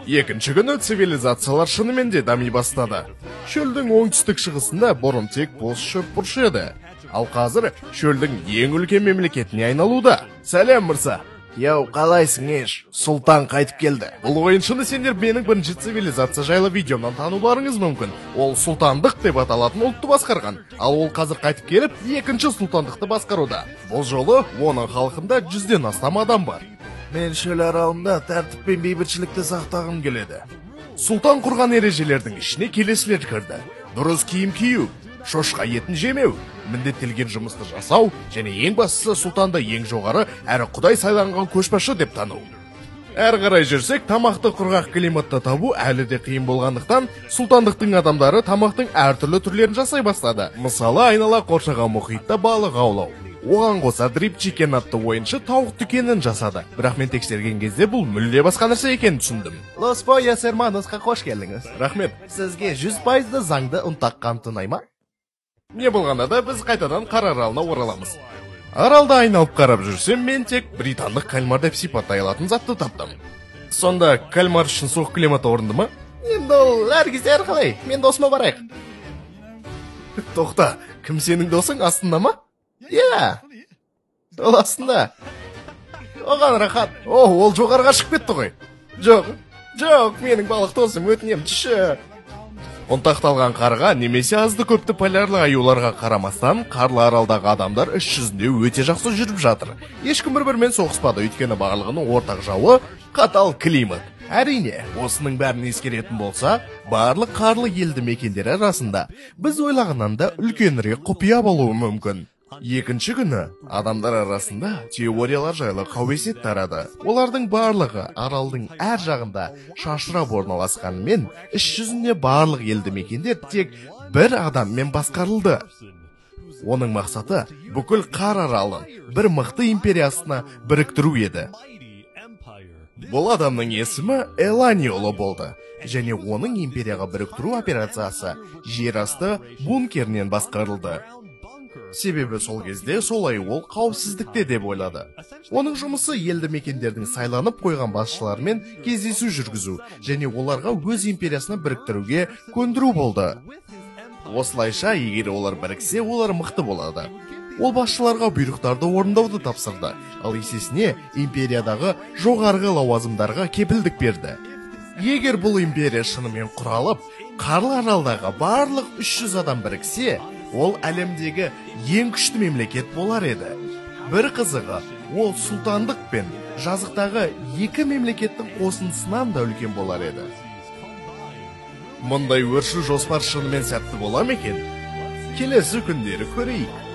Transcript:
Екінші күні цивилизациялар шынымен де дами бастады. Шөлдің оңтүстік шығысында бұрын тек бос шөп бұрыш еді. Ал қазір шөлдің ең үлкен мемлекетіне айналуда. Сәлем, мырза. Йоу, қалайсың, Эш? Сұлтан қайтып келді. Бұл ойыншыны сендер менің бірінші цивилизация жайлы видеомнан тануларыңыз мүмкін. Ол сұлтандық деп аталатын ұлтты басқарған. Ал ол қазір қайтып келіп, екінші сұлтандықты басқаруда. Бұл жолы оның халқында 100-ден астам адам бар. Мен шөл аралында тәртіп пен бейбітшілікті сақтағым келеді. Сұлтан құрған ережелердің ішіне келесілер кірді. Дұрыс киім кию, шошқа етін жемеу, міндеттелген жұмысты жасау және ең бастысы сұлтанды ең жоғары әрі құдай сайланған көшбасшы деп тану. Әрі қарай жүрсек, тамақты құрғақ климатта табу әлі де қиын болғандықтан, сұлтандықтың адамдары тамақтың әртүрлі түрлерін жасай бастады. Мысалы, айнала қоршаған мұхитта балық аулау. Оған қоса Дрип Чикен атты ойыншы тауық дүкенін жасады. Бірақ мен тексерген кезде бұл мүлде басқа нәрсе екенін түсіндім. Лос Пойас Hermanosқа қош келдіңіз. Рахмет. Сізге 100% заңды ұнтақ қант ұнай ма? Не болғанда да біз қайтадан қар аралына ораламыз. Аралды айналып қарап жүрсем, мен тек британдық кальмар деп сипаттай алатын затты таптым. Сонда кальмар үшін суық климат орынды ма? Енді ол әр кезде әрқалай. Мен досыма барайық. Тоқта, кім сенің досың, астында ма? Иә, ол астында. Оған рахат. О, ол жоғарыға шығып кетті ғой. Жоқ, жоқ, менің балық досым, өтінем, түші. Ұнтақталған қарға немесе азды көпті полярлы аюларға қарамастан, қарлы аралдағы адамдар іс жүзінде өте жақсы жүріп жатыр. Ешкім бір-бірімен соғыспады, өйткені барлығының ортақ жауы қатал климат. Әрине, осының бәрін ескеретін болса, барлық қарлы елді мекендер арасында біз ойлағаннан да үлкенірек құпия болуы мүмкін. Екінші күні адамдар арасында теориялар жайлы қауесет тарады. Олардың барлығы аралдың әр жағында шашырап орналасқанымен, іс жүзінде барлық елді мекендер тек бір адаммен басқарылды. Оның мақсаты бүкіл қар аралын бір мықты империясына біріктіру еді. Бұл адамның есімі Эланиоло болды және оның империяға біріктіру операциясы жерасты бункерінен басқарылды. Себебі сол кезде солай ол қауіпсіздікте деп ойлады. Оның жұмысы елді мекендердің сайланып қойған басшыларымен кездесу жүргізу және оларға өз империясына біріктіруге көндіру болды. Осылайша, егер олар біріксе, олар мықты болады. Ол басшыларға бұйрықтарды орындауды тапсырды, ал есесіне империядағы жоғарғы лауазымдарға кепілдік берді. Егер бұл империя шынымен құралып, қарлы аралдағы барлық 300 адам біріксе, ол әлемдегі ең күшті мемлекет болар еді. Бір қызығы, ол сұлтандық пен жазықтағы екі мемлекеттің қосындысынан да үлкен болар еді. Мұндай өршіл жоспар шынымен сәтті бола ма екен? Келесі күндері көрейік.